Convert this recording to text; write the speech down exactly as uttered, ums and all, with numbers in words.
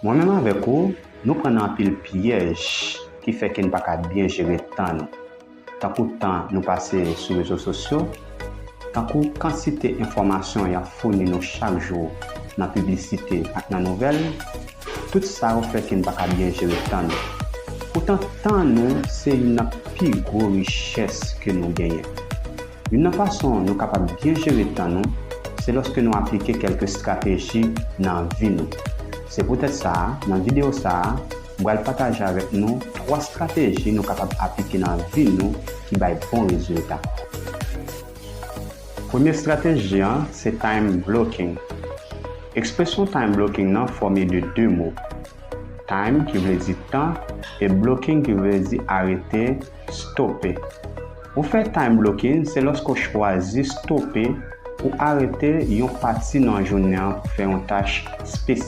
Mwen menm avèk ou, nou pran nan anpil pyèj ki fè ke n pa ka byen jere tan nou. Tankou tan nou pase sou rezo sosyo, tankou kantite enfòmasyon y ap founi nou chak jou nan piblisite ak nan nouvèl, tout sa yo fè ke n pa ka byen jere tan nou. Poutan, tan nou se youn nan pi gwo richès ke nou genyen. Youn nan fason nou kapab byen jere tan nou, se lòske nou aplike kèlke estrateji nan vi nou. Se poutèt sa, nan videyo sa a, m pral pataje avèk nou twa estrateji nou kapab aplike nan vi nou ki bay bon rezilta. Premye estrateji an se time blocking. Ekspresyon time blocking nan fòme de de mo. Time ki vle di tan e blocking ki vle di arete, stope. Ou fè time blocking se lòske w chwazi stope ou arete yon pati nan jounen an pou fè yon tach espesyal.